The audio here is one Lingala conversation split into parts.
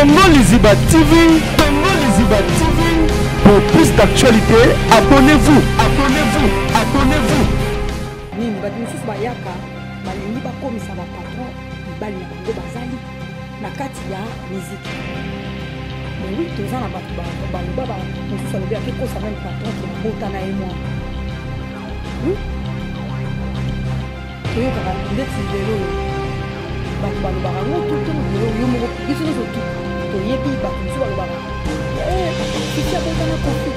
Congo Liziba TV, Congo Liziba TV. Pour plus d'actualités, abonnez-vous, abonnez-vous, abonnez-vous. Nini bato mosusu bayaka balingi bakomisa bapatron mibali na bango bazali na kati ya miziki. Mais oui, toza na bato baloba, mosusu alobi akekosa meme patron ke nabota na ye mwana. Oui, toyokaka ndeti lelo oyo bato balobaka yango tutu lelo yo moko biso nyonso tu toyebi. Bato mosusu balobaka, "Fifi abotana Kofi,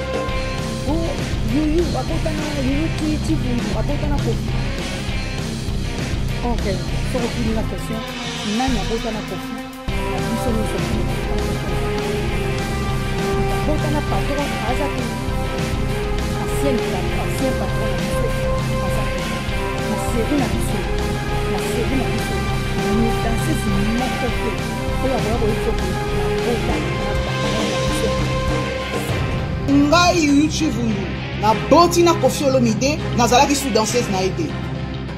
oh, Yuyu abotana, Yuyu Tivundu abotana Kofi." Ok, soko otuninga question nani abotana Kofi, na biso nyonso abotana patron aza te. Ancien, ancien patron na biso aza te. Na série na biso, na série na biso, danseuse moko te oyo akoya koyebi soki nabota na patron na biso. Ngai Yuyu Chivundu, naboti na Kofi Olomide, nazalaki sous danseuse na ye te.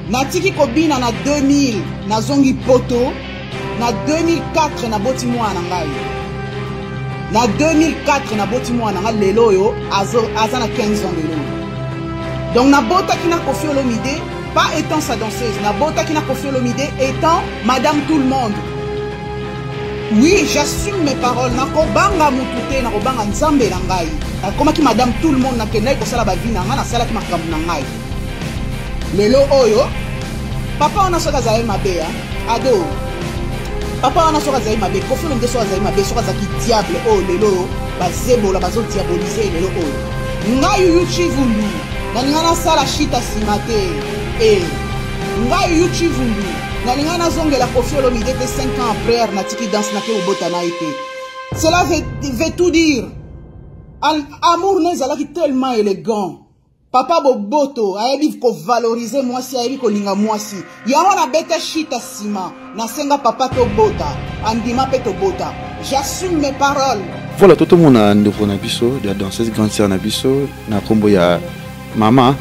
Natiki kobina na 2000, nazongi Poto na 2004, naboti mwana na ngai na 2004. Naboti mwana na ngai lelo oyo aza na 15 ans lelo oyo. Donc nabotaki na Kofi Olomide pas étant sa danseuse, nabotaki na Kofi Olomide étant madame tout le monde. Oui, j'assume mes paroles, nakobanga mutu te, nakobanga Nzambe na ngai. Nakomaki madame tout le monde, nakendaki kosala bavie na ngai, nasalaki makambo na ngai. Lelo oyo papa wana soki azali mabe ya ado, papa wana soki azali mabe, Kofi Olomide soki azali mabe, soki azalaki diable oyo lelo oyo bazebola, bazodiabolize lelo oyo, ngai Yuyu Chivundu nalinga nasala shita nsima te. E ngai Yuyu Chivundu nalinga nazongela Kofi Olomide te. 5 ans après natiki danse, nake kobota na ye te. Cela veut tout dire. Amour na ezalaki tellement élégant. Papa boboto, ayebi kovalorize mwasi, ayebi kolinga mwasi. Yango nabeta shita nsima, nasenga papa tobota, andima mpe tobota. J'assume mes paroles. Voilà, totomona ndeko na biso ya danseuse, grande sœur na biso na nkombo ya mama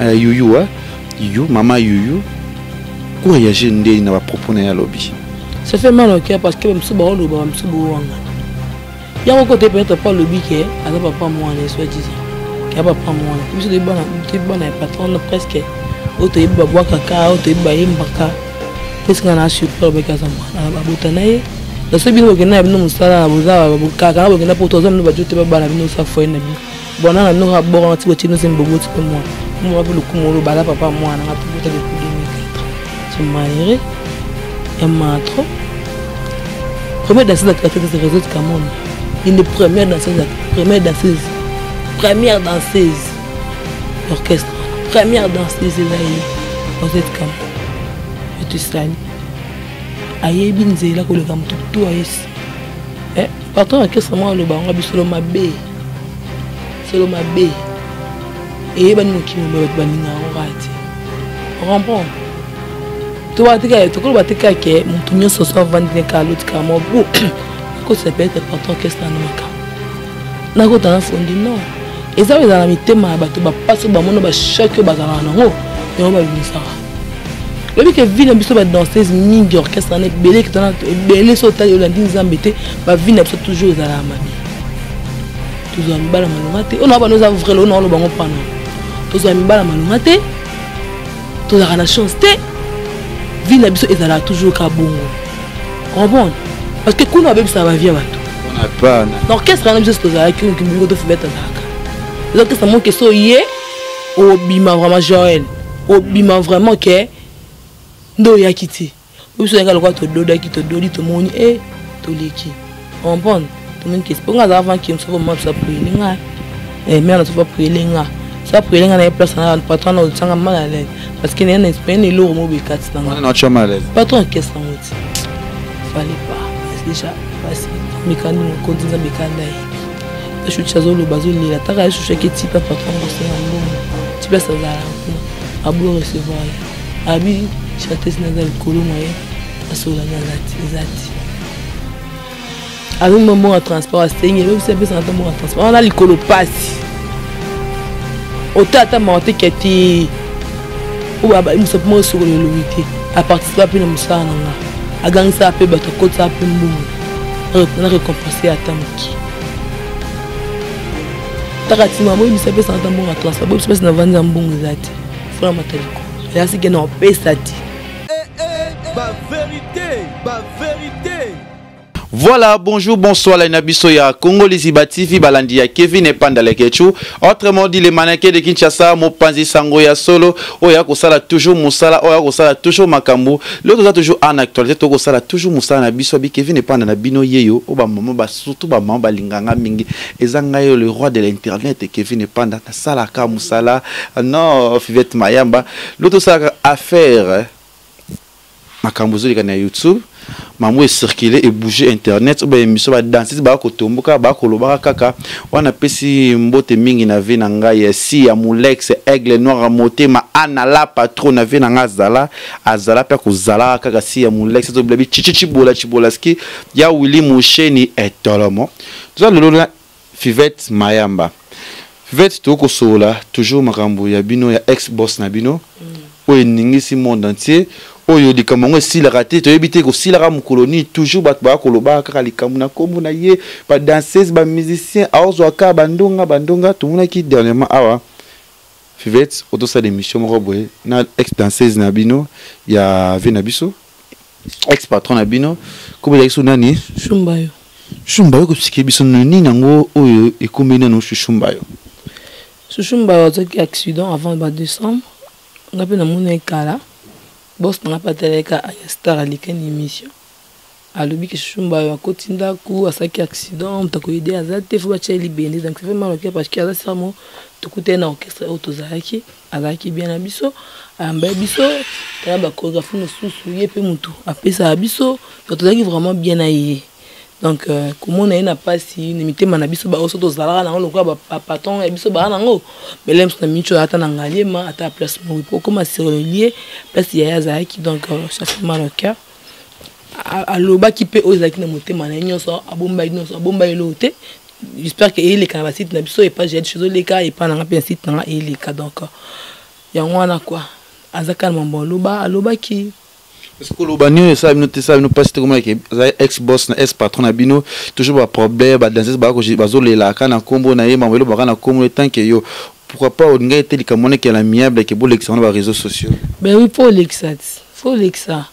Yuyu, eh? Yuyu, mama Yuyu koréagir ndeni na bapropos na ye alobi. Ça fait mal au cœur parce que bamosusu baoloba, bamosusu bowangana yango kote. Peut-être papa alobi ke aza papa mwana, soit disant ke aza papa mwana. Biso toyebi bana ya patron presque oyo toyebi babwakaka, oyo toyebi bayembaka. Presque nga na surpris alobaki aza mwana, babota na ye. Naso bino bokenda na bino mosala, boza kaka bokenda po toza bino bajo te. Babala bino, osa foyer na bino, bona na bino kaka bokanga ti botie bino se boboti mpe mwana mwa mpe lokumu oloba aza papa mwana. Nga tobota depuis 2004, c'est malheureux ya ma trop. Première danseuse ya quartier, c'est Rosette Kamona, une des premières danseuses, première danseuse, première danseuse orchestre, première danseuse eza ye Rosette Kamona. Je te salue. Ayebi nzela koleka moto tu ayesi. Eh, patron orchestre moko aloba yango bisolo mabe, solo mabe eyebani mokili mobimba, bato balingaka yango kaka te. Comprendre, tobatika tokoloba te kaka ke motu nyonso so avandi ne kaka alotikaka moko bu akotisa. Peut-être patron orchestre na makambo nakota na fondi non, eza oyo ezala na mitema ya bato, bapasi oyo bamona, bachoc oyo bazalaka nango, yango babimisaka. Oyebi ke vie na biso badanseuse mingi, orchestre wana ebele, kitana ebele, so otali olandi Nzambe te, bavie na biso toujours ezalaka mabe. Tozwa mibala malonga te. Oyo na bano eza vrai, oyo na oloba ngo mpana tozwa mibala malonga te, tozalaka na chance te. Vie na biso ezalaka toujours ka bongo, comprendre, parce que kuna babebisaka bavie ya bato. Na orchestre wana biso tozalaki bingo, tofibete azalaka eza orchestre moke. So ye obima vraiment, Joel obima vraiment ke nde oyaki te. Biso oyaka lokola tododaki, tododi, tomoni e toleki, comprendre, tomoni ke mpo nga azala avant ke mosusu mama biso apriele nga, mare na biso apriele nga, so apriele nga na ye place na patron na otianga mal à l'aise parce que naye na esprit na eloko moko ekati na nga. Patron orchestre yango ti fallait pas déjà parce mikandi mokonzi Nzambe ekanda yebi. Eshuti azoloba, azolela taka eshushu ake tipa patron kosenga mbongo ti place azala kuna, abo recevoir ye abi chanteuse naza likolo moye asolani aza ti eza ti azongi mbongo ya transport, asengi ebebisi apesaka ata mbongo ya transport wana likolo pasi ota ata mawa te ke te oyo mosapi moko esokola elongi te. Aparticipa mpe na mosala na nga, agangisaka mpe bato, akotisaka mpe mbongo. Na récompense ata moke. Taka tima boyebisa pesa ata mbongo ya transport, boyebisa pesa na vandi ya mbongo eza te. Frère mata likolo. Eza sike na opesa te. Ba vérité, ba vérité. Voilà, bonjour, bonsoir, la Nabiso ya Congo Liziba TV, balandi ya Kevin Epanda Lekechu. Autrement dit, les mannequins de Kinshasa, Mopanzi Sango ya solo, oya kosala toujours musala, oya kosala toujours makambo. L'autre toujours en actualité, to kosala toujours musala na biso bi Kevin Epanda na bino yeyo, o ba maman ba surtout ba maman ba linganga mingi. Ezanga yo le roi de l'internet Kevin Epanda na sala ka musala. Non, Fivette Mayamba. L'autre sala affaire makambo ezoleka na YouTube, mambo ecircule, ebouge internet, oyo baémission badanseuse baya kotomboka, baya kolobaka kaka wana. Apesi mbote mingi na vie na ngai si ya Molex Aigle Noir ya motema ana la patron na vie na ngai, azala azala mpe akozalaka kaka si ya Molex ezobila bi chichi chibola chibolaski ya Willi Musheni etolomo. Toza lelo na Fivette Mayamba. Fivette, tokosolola toujours makambo ya bino ya ex boss na bino oyo eningisi monde entier, oyo likambo yango esilaka te, toyebi te kosilaka mokolo nini. Toujours bato baya kolobaka kaka likambo na nkombo na ye, badanseuse, bamusicien, aozwa kaka bandonga bandonga. Tomonaki dernièrement awa, Fivette, otosala émission moko boye na ex danseuse na bino ya vie na biso, ex patron na bino, kombo ezalaki so nani? Shumbayo. Shumbayo. Kosike biso nini yango oyo ekomi nano Shumbayo? Shumbayo azwaki accident avant ba décembre. Nga mpe namoni ekala boss nanga mpe atalaka aya star, alekani émission, alobi ke Shumbayo akoti ndako, asalaki accident, moto akoyede aza te, fo batya ye libende. Donc c'est vraiment loke parce que aza siramo tokutani na orchestre oyo tozalaki, azalaki bien na biso, ayambaki biso, tala bachorégraphie mosusu ye mpe motu apesaka biso. Donc tozalaki vraiment bien na ye. Donc komona ye na mpasi na mitema na biso, baoso tozalaka nango lokola bapatron ya biso baa nango belem na micho, ata na Ngaliema, ata place moko po okoma sur le lieu place ya ye azalaki. Donc ça fait mal au cœur. Alobaki mpe oyo ezalaki na motema na ye nyonso, abombaki nyonso, abombaki eloko te. J'espère que eyeleka na basite na biso, epa jaide ezoleka, epa nanga mpe na site nanga eyeleka. Donc yango wana quoi, aza kaka na mambo aloba, alobaki. Koloba nini esala bino te, esala bino mpasi te komonake aza ex boss na ex patron na bino, toujours baproblème, badanseuse bazolelaka na nkombo na ye, mambo elobaka na nkombo tant que yo, pourquoi pas olingai ete likambo wana ekela amiable ke bolekisa wana baréseaux sociaux? Ben oui, faut olekisa ti, faut olekisa.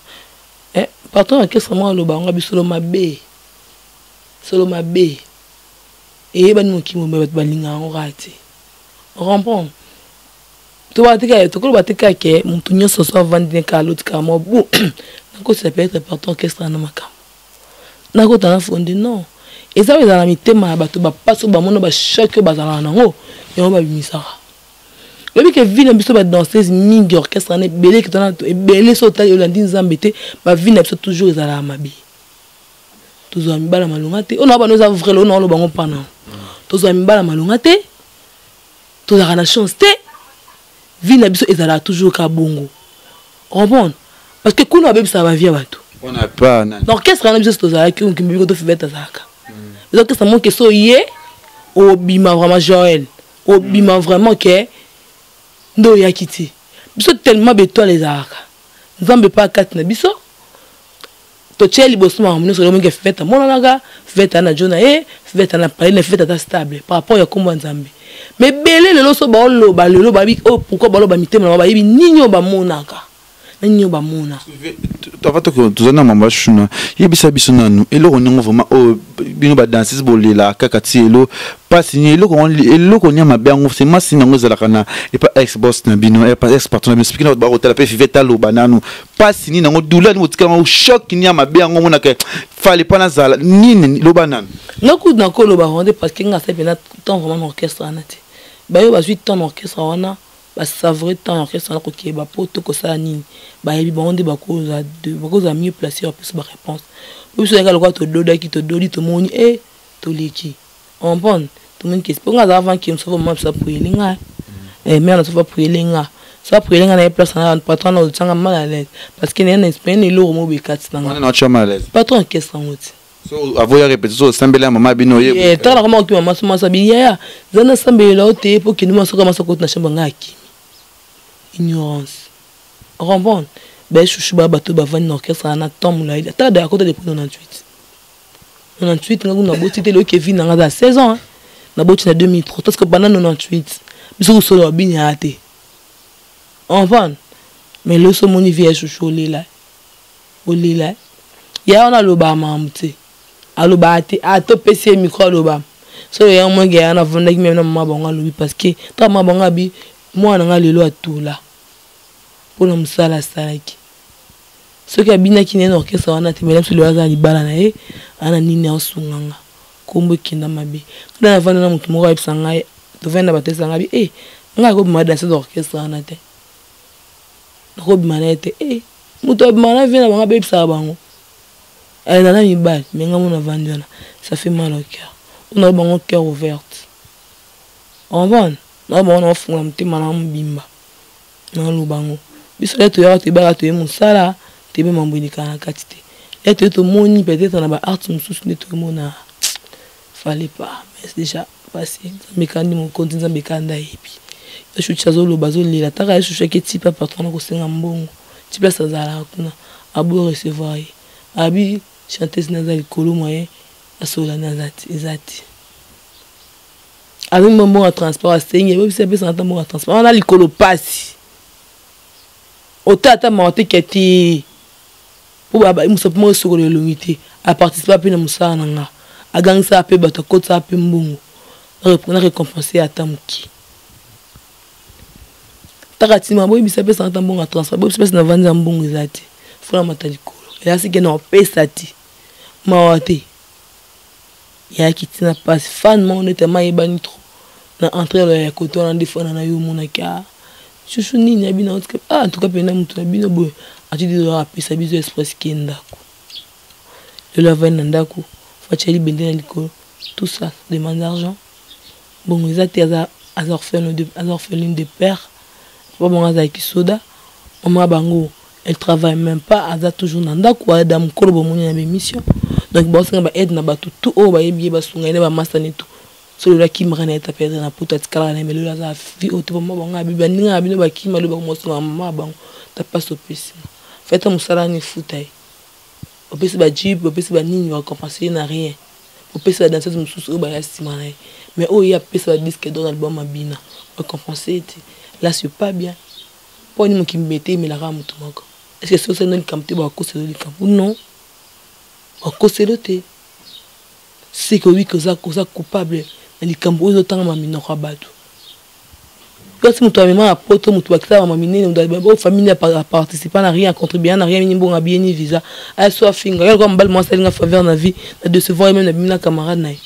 Patron orchestre moko aloba yango bisolo mabe, solo mabe eyebani mokili mobimba, bato balingaka yango kaka te. Comprendre, tokoloba te kaka ke motu nyonso so avandi ne kaka aloti kaka mwa bu nakotisa peut-être patron orchestre na makambo nakota na fonde. Non, eza oyo ezala na mitema ya bato, bapasi oyo bamona, bachoc oyo bazalaka nango, yango babimisaka. Oyebi ke vie na biso badanseuse mingi, orchestre wana ebele ketana ebele, so otali olandi Nzambe te, bavie na biso toujours ezalaka mabe. Tozwa mibala malonga te, oyo na bano eza vrai, oyo na oloba ngo mpana, tozwa mibala malonga te, tozalaka na chance te, vie na biso ezalaka toujours ka bongo. Comprendre, parce que kuna babebisaka bavie ya bato. Na orchestre wana biso tozalaki, okimbi to Fivete azalaka, eza orchestre moke, so ye obima vraiment, Joel obima vraiment ke nde oyaki te. Biso tellement betoile ezalaka, Nzambe mpe akati na biso, totie liboso makambo nyonso. Omonike Fivete amonanaka, Fivete na jo na ye, Fivete na pale na Fivete aza stable par rapport ya nkombo ya Nzambe. Mais ebele lelo so baoloba lelo, bayebi oyo pourquoi baloba, mitema na bango bayebi nini oyo bamonaka na nini oyo bamona. Avant toza na mambo ya shuna, yebisa biso nanu eloko ndenge vraiment oyo bino badanseuse bolela kaka ti elo mpasi nini, eloko eloko nini ya mabe yango semasi nango ezalaka na epa ex boss na bino, epa ex patron na bino. Soki na bato bakotala mpe, Fivete aloba nanu mpasi nini yango, douleur nini botikala yango, choc nini ya mabe yango omonaka fale mpa nazala nini, loba nanu. Nga kutu nakoloba ronde parce que nga asali mpena temps vraiment na orchestre wana te. Bayo bazwi temps na orchestre wana, basavoure temps ya orchestre wana, kokeba po to kosala nini, bayebi bango nde bakozala mieux placé bapesa baréponse. Po biso yaka lokola tododaki, tododi, tomoni e toleki comprendre, tomoni kesi mpo nga aza avant ke mosusu mama biso apuyeli nga, mare na sofa apuyeli nga, so apuyeli nga na ye place na patron na otianga mal à l'aise parce que naye na expérience eloko moko ekati na nga patron orchestre yango ti. So avoya répétition, osambela ya mama bino ye. Tala nakoma kokima maso maso abi yaya za nasambelela o te po kende masoka maso koti na chambre ngai akimi. Ignorance, comprendre, baye shushu baya bato bavandi na orchestre wana temps molai, ata da akota depuis 98. 98 nga kuna naboti te, lelo Kevin na nga aza 16 ans, naboti na 2003, parce que banda 98 biso kosolo babinaka te, enfin. Mais lelo so omoni vie ya Shushu, olela, olela. Ya wana alobaka makambo te, alobaka te. Ata opesi ye micro, aloba. So ya moke ya navandaki même na mama bango, alobi parce que ntango mama bango abi mwana na nga lelo atula mpona mosala asalaki, soki abinaki na ye na orchestre wana te, mela biso lelo aza na libala na ye, ana nini, aosunganga nkombo ekenda mabe. Nga navanda na motu moko, ayebisa ngai, tovandi na bato, ayebisa ngai bi e ngai akobima danse d'orchestre wana te, nakobima na ye te. E moto abima na vie na bango, abebisaka bango na mibali. Mais ngai mona avandi wana, ça fait mal au cœur. Ona bango cœur ouverte, comprendre na bango, naofungola motema na mobimba, naloba ngo. Biso le toyaka, toyebaka, toye mosala, toyebi mambo elekaka na kati te. Le toye, tomoni peut-être na baart mosusu nde toyomona, fallait pas, mais c'est déjà passé. Nzambe ekandi mokonzi, Nzambe ekanda, ayebi. Ya Shuti azoloba, azolela taka. Ye Shushu ake tipa patron na kosenga mbongo ti place azalaka kuna, aboyi recevoir ye. Abi chanteuse naza likolo, moyen asola na aza te, eza te. Azongi mbongo ya transport, asengi ebebisi, apesaka ata mbongo ya transport wana likolo. Pasi ota ata mawa te ke te, mpo mosapi moko esokolo elongi te. Aparticipa mpe na mosala na nga, agangisaka mpe bato, akotisaka mpe mbongo na récompense ata moke. Taka ntima boyebisa, apesaka ata mbongo ya transport, boyebisa mpesi navandi na mbongo eza te, fona mata likolo eyasi ke na opesa te, mawa te. Yayaki ntina mpasi fan moko nde tema ayebani trop na entrée ya kote wana nde fana na yo omonaki a susu nini ya bino. Ah, en tout cas mpena moto na bino boye atidi dolar, apesa biso express ke ndako. Lelo avandi na ndako, fatia libende na likolo. Tout ça demande d'argent, bongo eza te. Aza orpheline de père, papa bango azalaki soda, mama bango elle travaille même pas, aza toujours na ndako, ayada mokolo bomoni na bémission. Donc baosenga baaide na bato tout oyo bayebi ye, basunga ye na bamasani tout. So lelo akimaka na ye ta perdre na poto, atikalaka na ye. Mais lelo aza vie oyo te. Mama bango abi baninga na bino bakima, lelo bakomosunga mama ya bango. Ta mpasi opesinga fete mosala wana efuta ye, opesi bajeep, opesi banini, bakompense ye na rien. Opesi badanseuse mosusu oyo baya nsima na ye, mais oyo ye apesa badisque d'or na album abina, bakompense ye te. Là, c'est pas bien. Mpo ani mokili bete emelaka moto moko? Est ce que soki osali no likambo te, bakoselo likambo? Non, bakoselo te. Seke oyebi oza coupable na likambo oyo ezotangama minoko ya bato. Kasi moto amema na poto, moto bakisa mama minene, oyo famille aparticipa na rien, acontribua na rien, mini mbongo abiye ni visa aya so afinga ye. Lokola mobali mwasi alinga faveur na vie na décevoir ye, même na bimi na camarade na ye.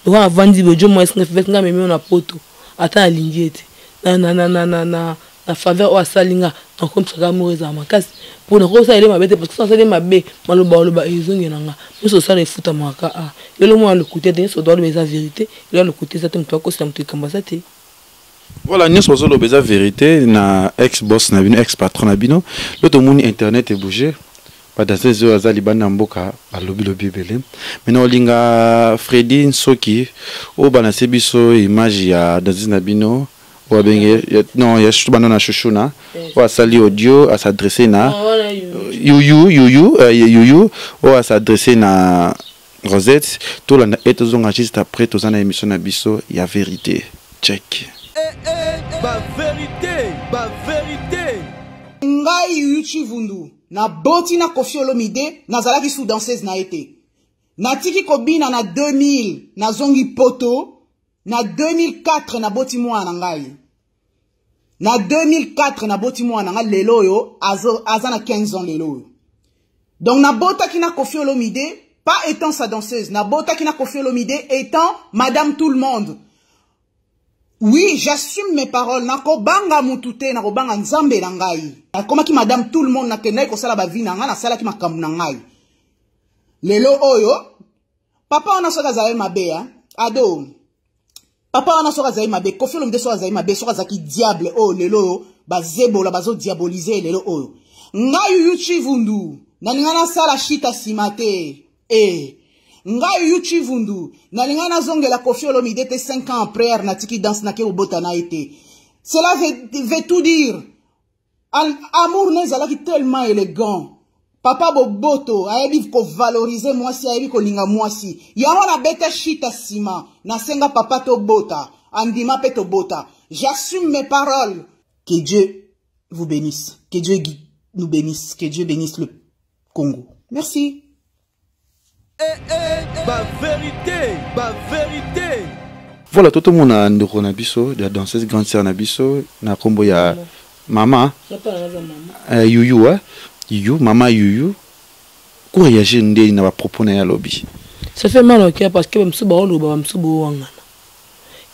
Lokola avandi boye, jo mwasi nga faveur nga amemi yo na poto, ata alingi ye te na faveur oyo asali nga, nakomisaka moko ezala makasi mpo nakosala ele mabe te, parce que asali mabe, maloba oloba ezongela nga. Nyonso osala efutamaka. A lelo mwana lokuta te, nyonso oloba eza vérité. Lelo lokuta eza te, moto akosela moto likambo aza te. Voilà, nyonso bazoloba eza vérité na ex boss na bino, ex patron na bino. Lo tomoni internet ebouge, badanseuse oyo aza libanda ya mboka balobilobi ebele. Maintenant olinga Fredi Nsoki oyo banase biso image ya danseuse na bino oyo abenge non ya bano na Shushuna, oyo asali audio, as'adresse na Yuyu, Yuyu, Yuyu oyo as'adresse na Rosette. Tolanda e tozonga juste après. Toza na émission na biso ya vérité check. Eh, eh, ba vérité, ba vérité. Ngai Yuyu Chivundu, naboti na Kofi Olomide, nazalaki sous danseuse na ye te. Natiki kobina na 2000, nazongi poto na 2004, naboti mwana na ngai. Na 2004 naboti mwana na ngai, lelo oyo aza na 15 ans lelo oyo. Donc nabotaki na Kofi Olomide pas étant sa danseuse, nabotaki na Kofi Olomide étant madame tout le monde. Oui, j'assume mes paroles. Nakobanga mutu te, nakobanga Nzambe na ngai. Nakomaki madame tout le monde, nakendaki kosala bavie na ngai, nasalaki makambo na ngai. Lelo oyo papa wana soki azali mabe ya ado, papa wana soki azali mabe, Kofi Olomide soki azali mabe, soki azalaki diable oyo lelo oyo bazebola, bazodiabolize lelo oyo, ngai Yuyu Chivundu nalinga nasala shita nsima te. E ngai Yuyu Chivundu nalinga nazongela Kofi Olomide te. 5 ans après natiki danse, nake kobota na ye te. Cela veut tout dire. Amour na ezalaki tellement élégant. Papa boboto ayebi kovalorize mwasi, ayebi kolinga mwasi. Yango nabeta shita nsima, nasenga papa tobota, andima mpe tobota. J'assume mes paroles. Que Dieu vous bénisse, que Dieu nous bénisse, que Dieu bénisse le Congo. Merci. Eh, eh, ba vérité, ba vérité. Voilà, totomona ndeko na biso ya danseuse grande sœur na biso na kombo ya mama Yuyu, eh? Yuyu, mama Yuyu koréagir ndeni na bapropos na ye alobi. Ça fait mal au cœur parce que bamosusu baoloba, bamosusu boowangana.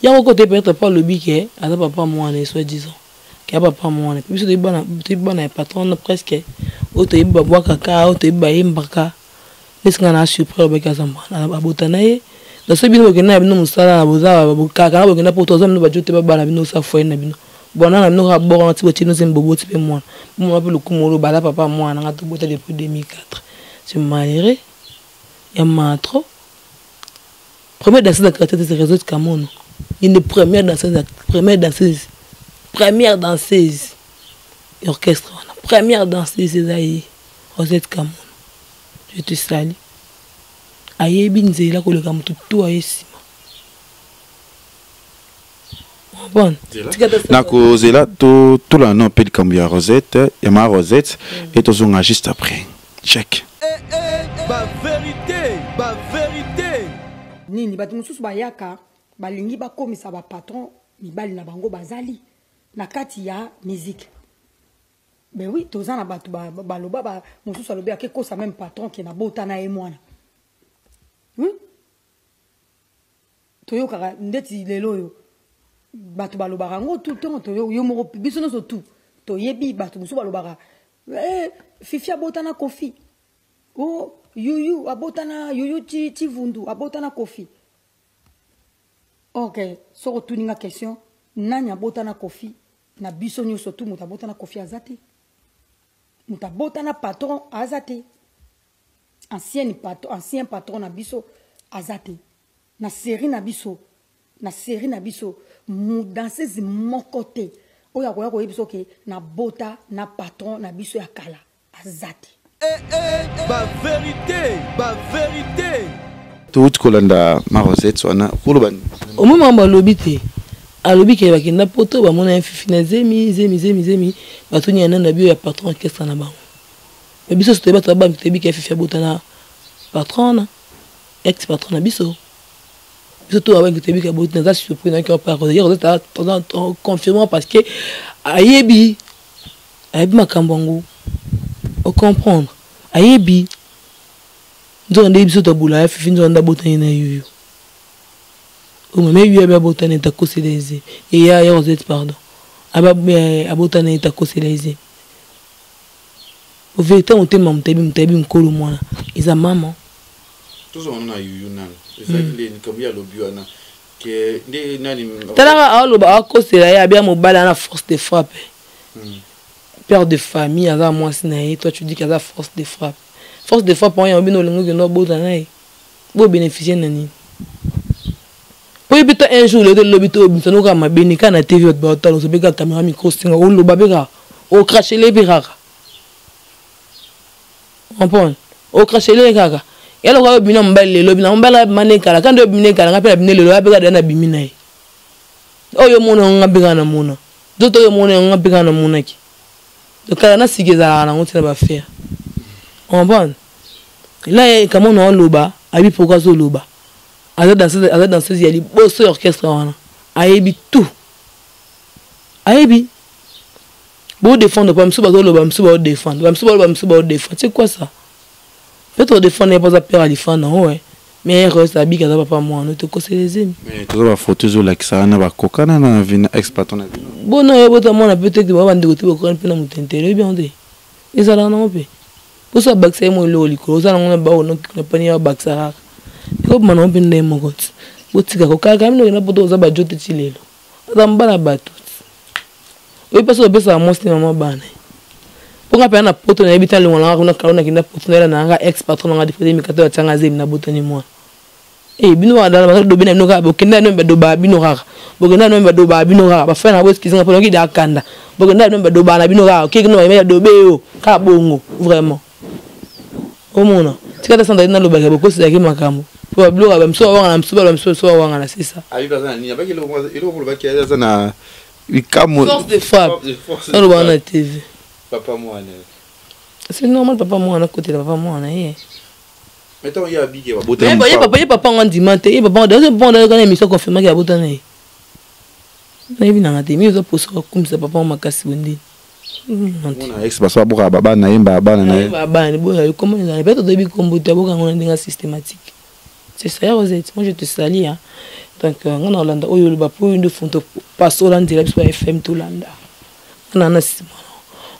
Yango kote peut-être po alobi ke aza papa mwana, soit disant ke aza papa mwana. Biso toyebi bana ya patron na presque oyo toyebi babwakaka, oyo toyebi bayembaka. Neti nga na surpris alobaki aza mwana abota na ye. Na soki bino bokenda na bino mosala na boza bokaka na bokenda poto, aza bino bajo te, babala bino osa foyer na bino bona na bino kaka boko na ti botie bino zembo boboti mpe mwana bomona mpe lokumu oloba aza papa mwana nga tobota depuis 2004. C'est malheureux ya matro. Première danseuse ya quartier, c'est Réseau de Kamono. Une première danseuse, première danseuse, première danseuse orchestre wana, première danseuse eza ye Rosette Kamono. Je te salue. Ayebi nzela koleka motu tu aye nsima. Nakozela tolanda no mpe likambo ya Rosette, ya ma Rosette, e tozonga juste après. Check. Eh, eh, ba vérité, ba vérité. Nini bato mosusu bayaka balingi bakomisa bapatron mibali na bango bazali na kati ya musique. Ben oui, toza na bato baloba ba, mosusu alobi ake kosa même patron ke nabota na ye mwana. Toyokaka ndeti lelo oyo bato balobaka yango tout le temps, yo moko biso nyonso tout toyebi bato mosusu balobaka eh, Fifi abota na Kofi, oh, Yuyu abota na Yuyu Chivundu abota na Kofi. Ok, soko otuni nga question nani abota na Kofi na biso nyonso tu, moto abota na Kofi aza te, moto abota na patron aza te, ancien patron, ancien patron na biso aza te. Na série na biso, na série na biso danseuse moko te oyo akoya koyebi biso ke na bota na patron na biso ya kala aza te. Eh, eh, ba vérité, ba vérité. Touti kolanda ma Rosette wana koloba. Omoi makambo alobi te, alobi ke bakenda poto bamona ye Fifi na zemi zemi zemi zemi, batuni ya nani na bio ya patron orchestre na bango. Mais biso toyebi bato babambi, toyebi ke Fifi abota na patron na ex patron na biso. Biso to babangi toyebi ke aboti. Naza surpris na ki pa Rosette. Rosette confirmant parce que ayebi, ayebi makambo yango, ocomprendre, ayebi nzoka nde biso tabula ya Fifi, nzoka nde abotani na Yuyu. Omeme Yuyu abe abotani ete akosela eze eya ya Rosette, pardon, abe abotani ete akosela eze. Vérité motema moto ayebi, moto ayebi mokolo mwana eza mama. Tozonga na Yuyu nanu, ezalaki nde likambo ye alobi wana ke nde nani talaka aoloba akosela ye abia mobali ana force de frappe. Père de famille aza mwasi na ye, toi tu dis qu'aza force de frappe, force de frappe wana yango bino olingi okende obota na ye, bo bénéficier na nini? Po yebi ta un jour lelo lobi to obimisa no kaka mabeni kaka na TV, bato baotala ozo mpe kaka caméra micro singa oloba mpe kaka okrachele mpe kaka comprendre, okrachele kaka ya lokola obimi na mobali lelo, obimi na mobali abima na ekala kandi obimi na ekala nga mpe nabimi lelo ya mpe kaka nabimi na ye oyo omona yango nga mpe kaka namona nzoto oyo omona yango nga mpe kaka namonaki. Kala na sika ezalaka nango ntina bafere comprendre la ye kamona oloba ayebi pourquoi azoloba. Aza danseuse, aza danseuse ya liboso ya orchestre wana, ayebi tout, ayebi bo défendre pas misu bazoloba, misu bao défendre, ba misu baloba, misu bao défendre. C'est quoi ça? Peut-être défendre ye mpo père alifana nango ouais, mais rose abiki aza papa mwana tokosela ezemi. Mais toza bafoto ezolakisa wana bakokana na vina ex patron na bino. Bona ye bota mwana peut-être ba bandeko te bakokani mpe na motentele oyebi yango te ezalaka nango mpe mposo abakisa ye mo eloko likolo oza nango na bao na pani ya abakisa kaka ekobima nango mpe ndenge moko ti botika kokaka bino okenda poto oza bajo te ti lelo aza mobala bato oyebi mpasi opesaka mwasi te mama bana mpo nga mpenza na poto nayebi te alongwa nanga kuna kalo nakenda poto nayela nanga ex patron nanga difode mikate batianga zemi nabotani mwana. Eh, bino badala bazodobe na bino kaka bokenda bino badobaka bino kaka bokenda bino badobaka bino kaka bafai na boeskize nga mpona okida akanda bokenda bino badobaka na bino kaka okeki no bayeba dobe yo kaka bongo vraiment. Omona tika ta sandali nalobaka bokoselaki makambo po babiloko ba miso bawangana miso baloba miso miso bawangana c'est ça. Ayebi aza na nini abaki eloko eloko olobaki aza na likambo force de frappe nalobaka na TV papa mwana c'est normal papa mwana akotela papa mwana ye. Mais ntango ye abiki babota ye papa ye papa ngo andima te ye papa ngo papa ngo na émission confirmaki abota na ye nayebi nanga te mi oza poso akumisa papa ngo makasi bondeni. Mona ex baso aboka ba bana ye ba bana na ye. Ba bana boya yo comment ezala peut-être toyebi kombo te aboka ngo na ndenge systématique. C'est ça Rosette, moi je te salue hein. Donc euh, nga na olanda oyo oloba po oyo nde fonto pasola nzela biso ba FM tolanda. Nga na sima.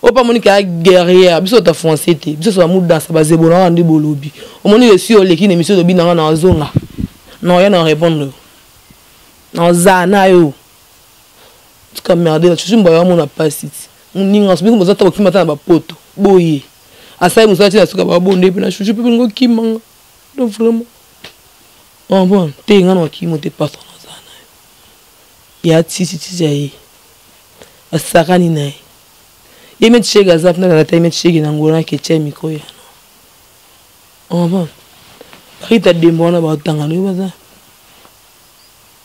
Oyo pa moni ka guerrière biso ta français te biso so ba mudansa ba zebola wana nde bolobi. Omoni le si oleki na émission lobi na nga na azonga. Na ya na répondre. Na za na yo. Tika merde na chuchu mbaya mona pasi ti. Muninga so bino boza ta kokima ta na bapoto. Boye. Asali mosala ti na suka ba bonde pe na chuchu pe ngo kimanga. Donc vraiment. Oh bon, te nga na kimo te patron na za na. Ya ti ti ti ya ye. Asakani na ye. Ye met chega za na na ta met chega na ngona ke che micro ya. Oh bon. Rita dembo wana ba tanga no baza.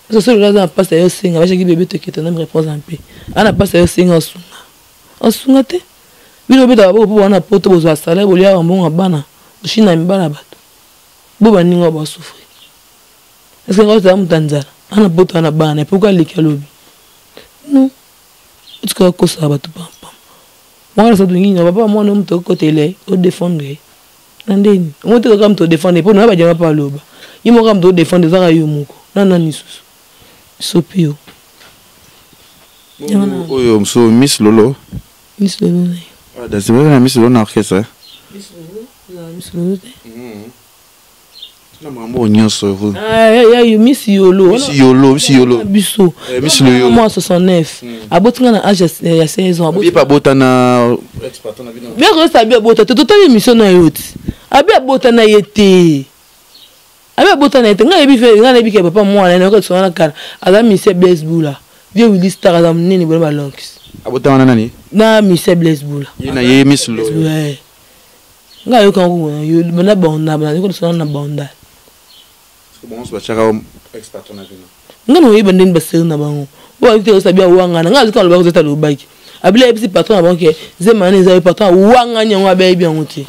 Soso lola aza na pasi ayo senga bashaki bebe tokete na repose en paix. Ana pasi ayo senga osunga. Osunga te. Bino beta babo po wana poto bozwa salaire bolia mbongo bana. Oshina mibala bato. Bo baninga ba souffrir. Est-ce que ngota muta nzala? Ana poto ana bana pourquoi leki alobi? Non. Otika kosa bato pam pam. Mwana sa tungi na papa mwana muto kotele o défendre. Na ndeni. Omote kaka muto défendre po na ba jama pa loba. Ye moko moto odefendre ezaka yo moko na nani lisusu sopi yo oyo mosusu miss lolo miss lolo na ye ah, na miss lolo na orchestre miss lolo miss lolo te hmm. na makambo oyo nyonso ah, ya miss yolo miss yolo miss yolo biso eh, miss lolo mwa 69 hmm. aboti nga na age ya 16 ans aboti abota na bien koyosa abi abota te totali émission na yo ti abi abota na ye te Abi abota na ye te. Nga nayebi fe nga nayebi ke papa mwana na yoka lisolo na kala. Aza monsieur Blaise Bula. Vieux Willy Star aza munene boye ba longs. Abota wana nani? Na monsieur Blaise Bula. Ye na ye Miss Lo. Ouais. Nga yoka ngo yo na banda na yoka lisolo na banda. Bon, so bachaka ex patron na bino. Nga na oyeba ndeni ba seri na bango. Oyo ayebisi te osabi awangana. Nga azika loba kozeta lobaki. Abila ayebisi patron na bango ke zema wana eza ye patron awangani yango abeyebi yango te.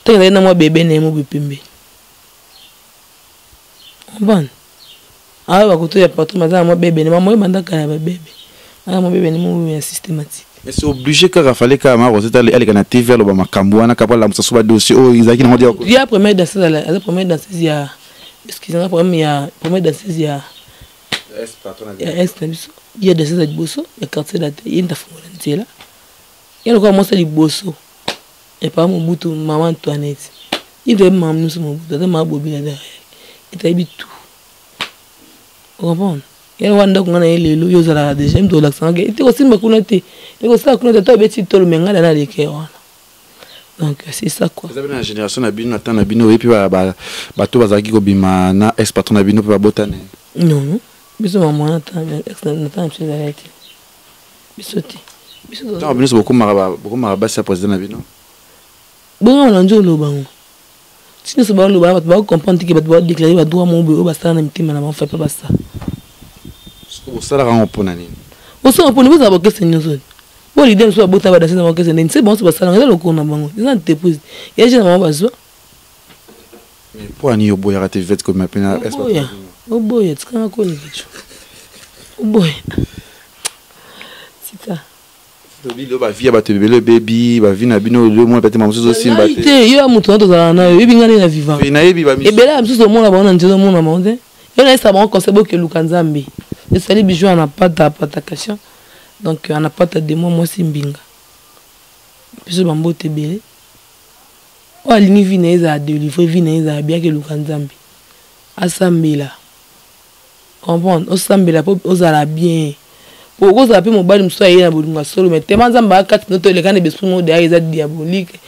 Tango ezali na mwa bebe na ye mo pembeni. Comprendre? Awa bakoto ya patron baza na mwa bebe na mwa banda kala ba bebe. Awa mwa bebe ni mo ya systématique. Mais c'est obligé kaka fallait kaka ma Rosette aleka na TV aloba makambo wana kapa lamusa so ba dossier oyo ezalaki nango dia. Ya première danseuse ala première danseuse ya excusez-moi première ya première danseuse ya S patron na ya S na biso. Ya danseuse ya liboso ya quartier latin ye ndafungola nzela. Ya lokola mwasi ya liboso. Ya papa Mobutu maman Antoinette. Ye toyebi maman nyonso Mobutu ata maman Bobi na derrière. Ye toyebi tout. Comprendre? Ye wana ndako nga na ye lelo yo ozalaka déjà moto olakisa nga te kosimba kuna te. Te kosala kuna te ata obeti tolo mais nga na leke wana. Donc c'est ça quoi. Eza na génération na bino na temps na bino oyebi ba bato bazalaki kobima na ex patron na bino pe babotana. Non non. Biso maman na temps ex na temps biso ezalaki te. Biso te. Biso ntango bino bokomaka bokomaka basi ya président na bino. Bongo na nzo loba ngo. Ti nyonso baloba bato ba comprendre te ke bato ba déclarer ba droit moko boye oyo basala na mitema na bango fa pe basala. Sikoyo bosalaka yango mpo na nini? Osala mpo nini bozala ba orchestre nyonso. Bo leader mosusu babota ba danseuse na ba orchestre ndeni se bango nyonso basala yango eza lokolo na bango eza entreprise ya jeune na bango bazwa. Mais mpo ya nini oboyaka te Yvette kobima mpe na Oboya oboya tikanga koleka tshou oboya tika. Tobi lelo ba vie ya bato ebele ebebi, ba vie na bino lelo mona peut-être mosusu osimba te. Te yo ya moto na tozalaka na yo, oyebi nga nde na vivant. Pe nayebi ba misusu. Ebele ya misusu omona bango na nzela omona bango te. Yo nayebisa bango conseil bokeluka Nzambe. Esali bijou anapata apatacation. Donc anapata de moi mwasi mbinga. Biso ba mbote ebele. Oyo alingi vie na ye ezala delivre, vie na ye ezala bien akeluka Nzambe. Asambela. Comprendre? Osambela po ozala bien. Po okozala pe mobali mosusu aye na bolingo ya solo mais tellement Nzambe aya kati na yo to eleka na esprit moko derrière eza diabolique.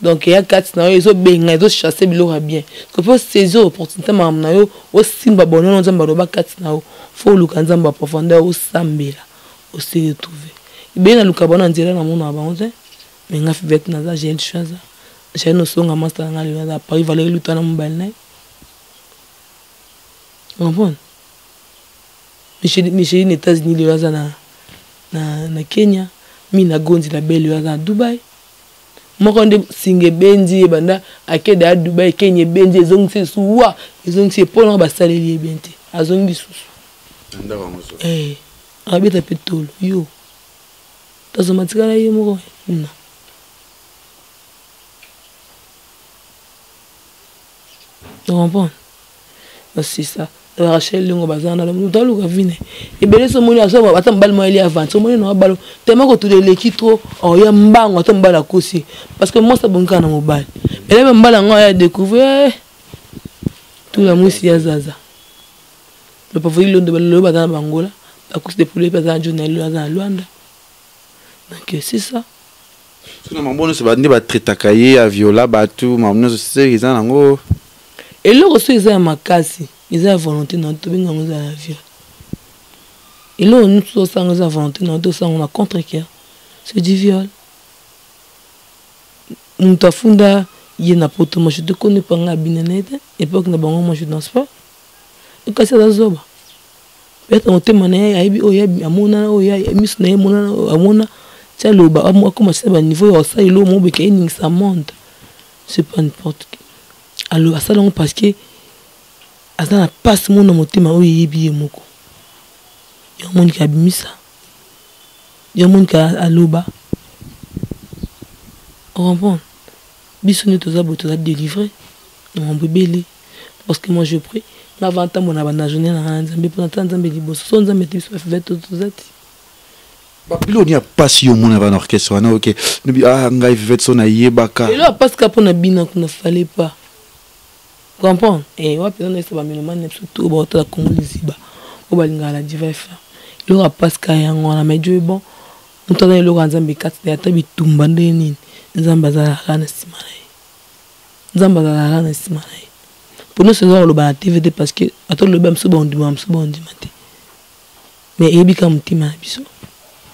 Donc eya kati na yo ezobenga ezo chasser biloko ya bien. Parce que faut saisir opportunité makambo na yo osimba bonheur Nzambe aloba kati na yo. Faut oluka Nzambe ya profondeur osambela ose retrouver. Ebele naluka bango na nzela namonaka bango te. Mais nga Fivette naza Jael Chwaza. Jeanne Osonga masta na nga lelo aza Paris Valérie Luta na mobali na ye. Comprendre? Micheline États-Unis lelo aza na, na, na Kenya, Mina Gonzi la belle lelo aza na Dubaï. Moko nde singa ebendi ye banda akeda ya Dubaï Kenya ebendi ezongisi lisusu wa ezongisi ye mpo na basaleli ye bien te azongi lisusu. Eh, abeta mpe tolo yo tazoma tikala ye moko non. Tu comprends? C'est ça. Rachel Lingo baza na moto aluka vine ebele so omoni aso ata mobali moko eli avance omoni na balo tellement kotula eleki trop oya mbango ata mobali akosi parce que mwasi abongi kaka na mobali elebe mobali yango aya découvrir eh, tula mwisi ya zaza le pauvre ilondo lelo baza na bangola bakusi de poulet mpe aza na jona lelo aza na luanda donc c'est ça soki na mambo nyonso nde batraitaka ye aviola bato mambo nyonso se eza nango eloko soki eza ya makasi eza ya volonté na tobenga yango eza ya viol eloko nyonso osala eza volonté na tosala yango na contre cœur c'est du viol moto afunda ye na poto moi je te connais pas nga abina na ye te époque na bango moi je danse pas kasi aza zoba peut-être motema na ye ayebi oyo amona oyo miso na ye emonana amona ti aloba akoma ti na baniveau ya kosala eloko moko boye eningisa monde c'est pas n'importe qui aloba asala yango parce que aza na mpasi moko na motema oyo eyebi ye moko yango monika abimisa yango monika aloba ocomprendre biso nde toza boye toza délivre na mambo ebele parce que moi je prie nga avant ntambo na banda journée na nga nzambe mpo natala nzambe liboso so nzambe te biso bafive toza ti biloko nini ya mpasi yo omona bana orchestre wana oke nobi ah ngai vivete so nayebaka elo ya mpasi kaka mpo na bina kuna fallait pas comprendre eh wapi eza naisa bamelomane na biso to baotala kongo liziba oyo balingaka la diva fa eloko ya mpasi kaka yango wana mais dieu est bon moto aza eloko ya nzambe kati na ye ata bitumba ndenge nini nzambe azalaka na nsima na ye nzambe azalaka na nsima na ye mpo nyonso eza koloba na tv te parce que ata olobi ya mosusu baondima ya mosusu baondima te mais eyebi kaka motema na biso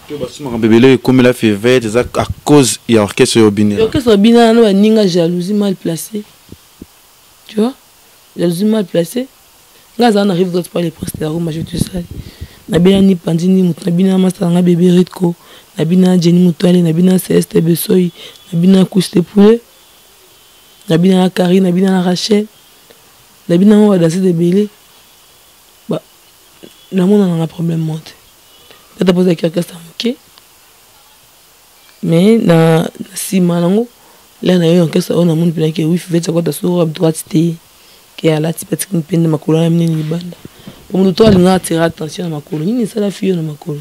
to basusu makambo ebele ekomela fivete eza à cause ya orchestre oyo obinela orchestre obinela na baninga jalousie mal placée tu vois jalousie mal placée nga azala na rive droite par le prince de la roma je te sali nabina ni panzi ni moto nabina na masala nga bebe ritko nabina na jenny mutwale nabina na celeste besoi nabina na couche de poulet nabina na karine nabina na rachel nabina ngo badanse ebele namona nanga problème moko te tata mpo ezalaki orchestre ya moke mais na nsima nango lere na ye orchestre oyo namoni mpena ke wi fivete akota so robe droite te ke alati mpe atiki mpende makolo wana minene libanda po moto to alinga atira attention na makolo nini esala fiyo na makolo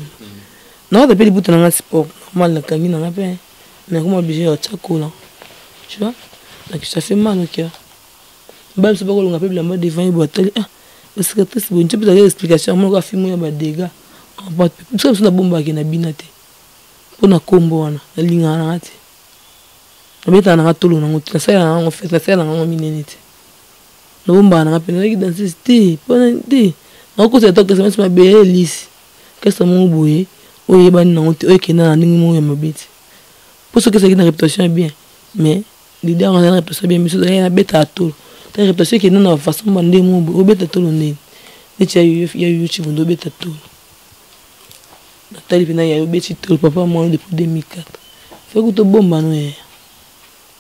nakota mpe libuta na nga sport normal nakangi nanga mpe nakoma oblige ya otya kola tu vois donc ça fait mal au cœur mibali mosusu bakolonga mpe bilamba devant ye boye atali ah bacicatrice boye nti mpezaka explication amonaka afimi ya badega biso biso nabombaki na bina te mpo na nkombo wana nalingaka nanga te nabetaka nanga tolo nango te nasalelaka nango fete nasalelaka nango minene te nabombaka nanga mpe nazalaki danseuse te mpona te nakokotela ta kesa masi mabele elisi kesa moko boye oyo eyebani nango te oyo ekenda na ndenge moko ya mabe te mpo soki ezalaki na réputation ya bien mais leader wana na réputation bien biso tozalaki nabetaka tolo ta réputation ekenda na façon ba ndenge moko boye obeta tolo ndeni neti ya youtube nde obeta tolo natali mpena ya obeti tolo papa mwana depuis 2004 feki tobombano yaya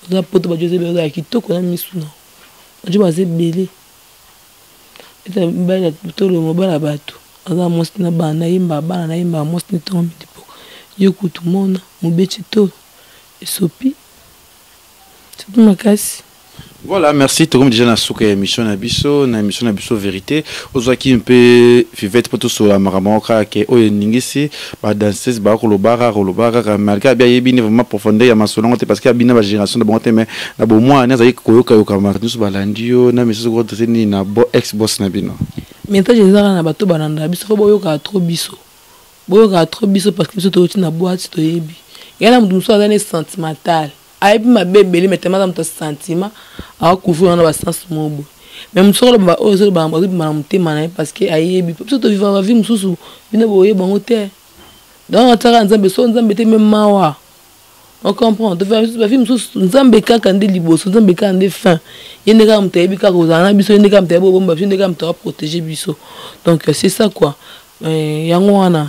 oza poto bajo eza ebele ozala kitoko na misu na bajo baza ebele ete mibali tolo mobali ya bato aza mwasi na bana nayemba bana nayemba mwasi na ntongo midi poko yo kutu mona mobeti tolo esopi surtout makasi Voilà, merci. Tout comme déjà na souka émission na biso, na émission na biso vérité. Ozwaki mpe Fivette poto sola makambo kaka ke oyo eningisi ba danseuse ba koloba kaka koloba kaka malgré abi ayebi ni vraiment profondeur ya masolo yango te parce que abi na ba génération na bango te mais na bomwana azali koyoka yoka makambo nyonso balandi yo na misusu kodresse nini na bo ex boss na bino. Message ezaka na bato balanda biso fo boyokaka trop biso. Boyokaka trop biso parce que biso toyoti na boîte toyebi. Yana moto mosusu aza ne sentimental. Ayebi mabe ebele mais tellement aza moto ya sentiment akocouvrir wana ba sens moko boye. Mais moto soki oloba oyo ezoloba azobima na motema na ye parce que ayebi. Biso tovivaka ba vie mosusu bino boyeba yango te. Donc atiaka Nzambe so Nzambe te mais mawa. On comprend. Ba vie mosusu, Nzambe kaka nde liboso, Nzambe kaka nde fin. Ye nde kaka moto ayebi kaka kozala na biso, ye nde kaka moto ayebi kobomba biso, ye nde kaka moto aprotéger biso. Donc c'est ça quoi. Yango wana.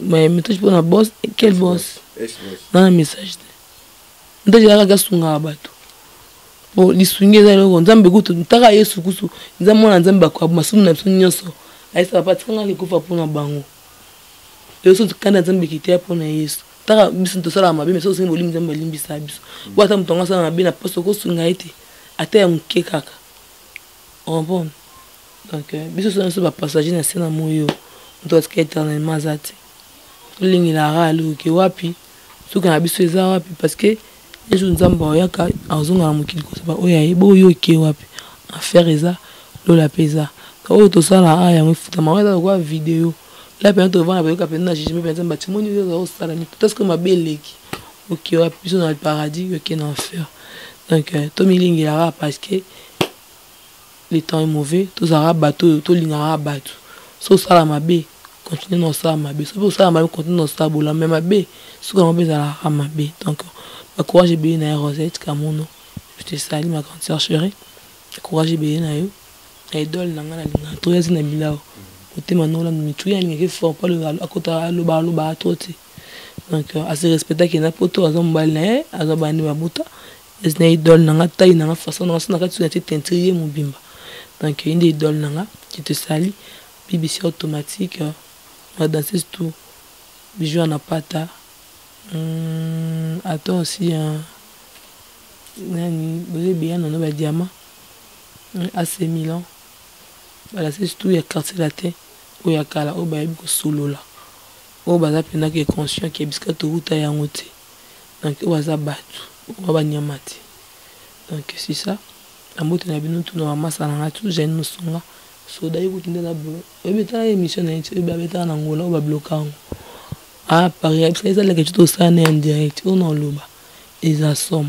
Mais message mpona boss, quel boss? Nana message te. Message ezalaka kaka asungaka bato. Po lisungi eza eloko Nzambe kutu ntaka Yesu kusu Nzambe mwana Nzambe bakoya masumu na biso nyonso. Ayesaka pa tikanga likufa mpona bango. Lelo so kanda Nzambe ekiteya mpona Yesu. Taka biso tosalaka mabe, mais soki osengi bolimbi, Nzambe alimbisa biso. Po ata moto yango asala mabe na poste, okosunga ye te ata ya moke kaka, comprendre? Donc biso so nyonso bapassager na se na moi oyo, moto atika éternellement aza te. Tolengelaka aloke wapi suka na biso eza wapi, parce que un jour Nzambe aoyaka, azonga na mokili kozaba oyo ayebi oyo oke wapi. Enfer eza, lola mpe eza. Oyo tosala a yango efutama. Oyo eza lokola video la mpenza, tovanda bayoka mpenza na jugement mpenza. Batimoni oyo oza kosala nini? Parce mabe eleki, oke wapi? Biso na paradis, oke na enfer. Donc tomilingelaka parce que le temps est mauvais. Tozalaka bato oyo tolingaka bato. So osala mabe, continue na osala mabe. Soki osala mabe, continue na osala bolamu, mais mabe suka yango mpe ezalaka mabe. Donc bacourage ebele na ye. Rosette Kamono, je te salue, ma grande sœur chérie. Courage ebele na yo, na idole na ngai nalingaka to yazi na bilao motema nolanda mitu ye alingaki fort mpo akota aloba alobaka to te. Donc ase respectaki na poto, aza mobali na ye, aza bandi babuta ezi na idole na nga, tai na nga, façon na nga so na kati so na tie teinture ye mobimba. Donc ye nde idole na nga. Je te salue, BBC automatique, ma danseuse tout, bijou anapata. Attends aussi hein, nani bozo ebeya nano badiama AC Milan, badanseuse tout ya Quartier Latin oyo ya kala, oyo bayebi kosolola, oyo baza mpenza ke conscient ke bisika towuta yango te. Donc oyo baza bato, oyo banyama te. Donc c'est ça. Na mbote na bino tuna bamasa na nga tu Jeanne Mosonga soda ye kutu nde na oyebi tala émission na ye ti oyebi abetaka na Ngola oyo babloka yango ah Paris ayebisa eza leke ti tosala na en direct oyo na oloba eza somo.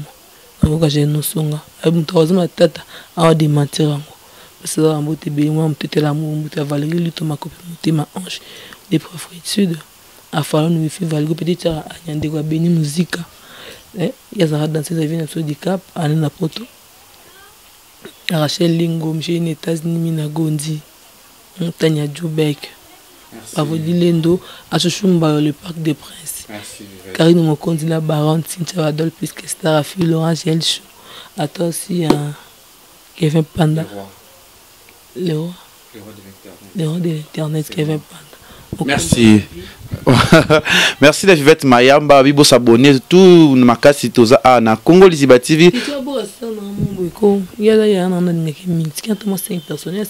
Nakoka Jeanne Mosonga ayebi moto akoza matata awa démentir yango parce eza bambote ebele. Mwana motetela mo mbote ya Valérie Luto Makope motema ange de préfecture afalon wifi Valigo petit tiaka anyandeko ya Beni Muzika ye azalaka danseuse ya vie na biso du Cap ane na poto. Rachel Lingo Michel na États-Unis, Mina Gondi, Tania Djoubek, Pavodi Lendo Achuchumba, le Parc des Princes. Karine Mokonzi la baronne, Cynthia Badol plus que Star Afi Laurent Gel Chou. À toi aussi hein, Kevin Panda, le roi, le roi de l'internet, Kevin Panda. Merci. Merci la Vivette Mayamba, bibo s'abonner tout makasi toza a na Congo Liziba TV. Yala ya na nalingaki mingi tika ntoma 5 personnes.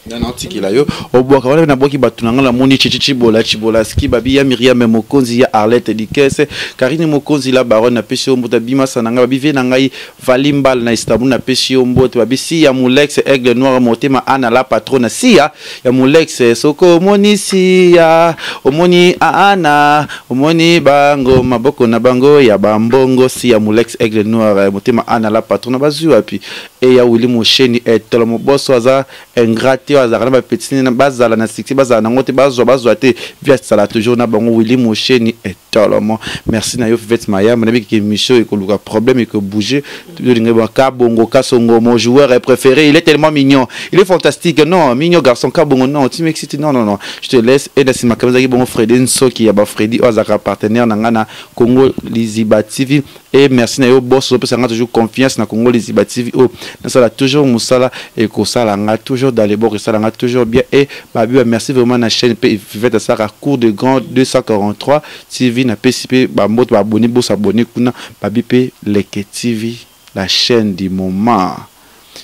Nga naotikela yo obwaka wana nabwaki bato na nga. Namoni Chichi Chibola Chibola ski babi ya Miriam Mokonzi ya Arlette Dikese, Karine Mokonzi la baronne, napesi yo mbote. Bimasa na ngai babi vie na ngai Valimbal na Istanbul, napesi yo mbote. Babi Siya Mulex Aigle Noir motema Ana la patrona Siya ya Mulex soko omoni Siya, omoni Ana, omoni bango maboko na bango ya bambongo. Siya Mulex Aigle Noir motema Ana la patrona bazwi wapi e ya Willi Mosheni etolo moboso aza ingrat te, oyo azalaka na bapetits bazala na succès, bazala nango te, bazwa bazwa te, vi asala toujours na bango. Willi Mosheni etolomo, merci na yo Fivette Mayamba. Nayebi keke émission ekoluka problème, ekobouger. Tolingi Kabongo Kasongo, mon joueur préféré. Il est tellement mignon, il est fantastique. Non, mignon garçon Kabongo, non, tu m'excites. Non, non, non, je te laisse. E na nsima kama ezalaki bongo Fredi Nsoki ya bafredi oyo azalaka partenaire na ngai na Congo Liziba TV. Et merci na yo boss, ozopesa nga toujours confiance na Congo Liziba TV oyo nasala toujours mosala ekosala nga toujours dans les bords, esala nga toujours bien. Et babi ba merci vraiment na chaîne mpe Fivette asalaka cours de grand 243 TV. Napesi mpe bambote baabonné, bosabonner kuna. Babi mpe Leke TV, la chaîne du moment.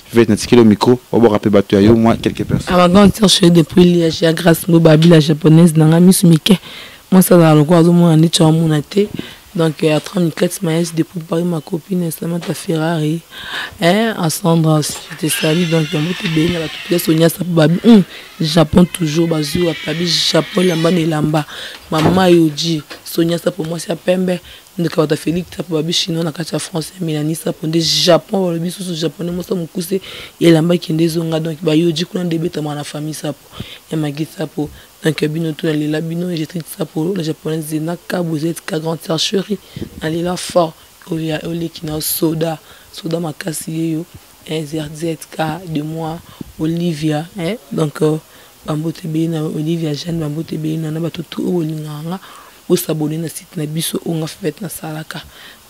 Fivette, natikeli yo micro, obwaka mpe bato ya yo mwa quelques personnes. Ah, ma grande sœur chérie depuis Liège ya Grâce Mo babi la japonaise na nga misu mike mwasi azala lokola azomona neti amona te. Donc à 34 Maes depuis Paris, ma copine Samantha Ferrari, hein, à Sandra aussi, je te salue. Donc mbote ebele na bato pia Sonia Sapo babi Japon toujours bazwi wapi babi Japon elamba na elamba mama Yoji Sonia Sapo mwasi ya pembe. Ndeko ya bato ya Felix Sapo babi chinois na kati ya France ya Melanie Sapo nde Japon balobi susu japonais mosa mokuse elamba kende ezonga donc bayoji kuna nde ebetama na famille Sapo ya Magi Sapo donc bino tout nalela bino Jetrid Sapo la japonaise Zena Kabu ZK grande sœur chérie nalela fort oyo oleki na soda soda makasi yeyo ZK de moi Olivia hein donc euh, bambote ebele na Olivia Jeanne bambote ebele na na bato tout oyo bolingaka nga bosabone na site na biso oyo nga fivete nasalaka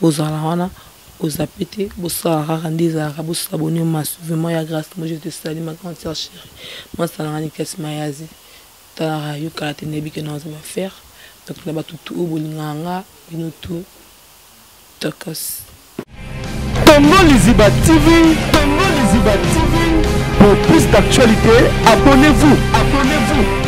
bozala wana bozape te bosala kaka nde ezalaka bosabone massivement ya grâce moi je te salue ma grande sœur chérie masala nga nikasi mayazi talaka yo kala te nayebi ke naza bafaire donc na bato tout oyo bolingaka nga bino tout Tokos. Congo Liziba TV, Congo Liziba TV. Pour plus d'actualités, abonnez-vous, abonnez-vous.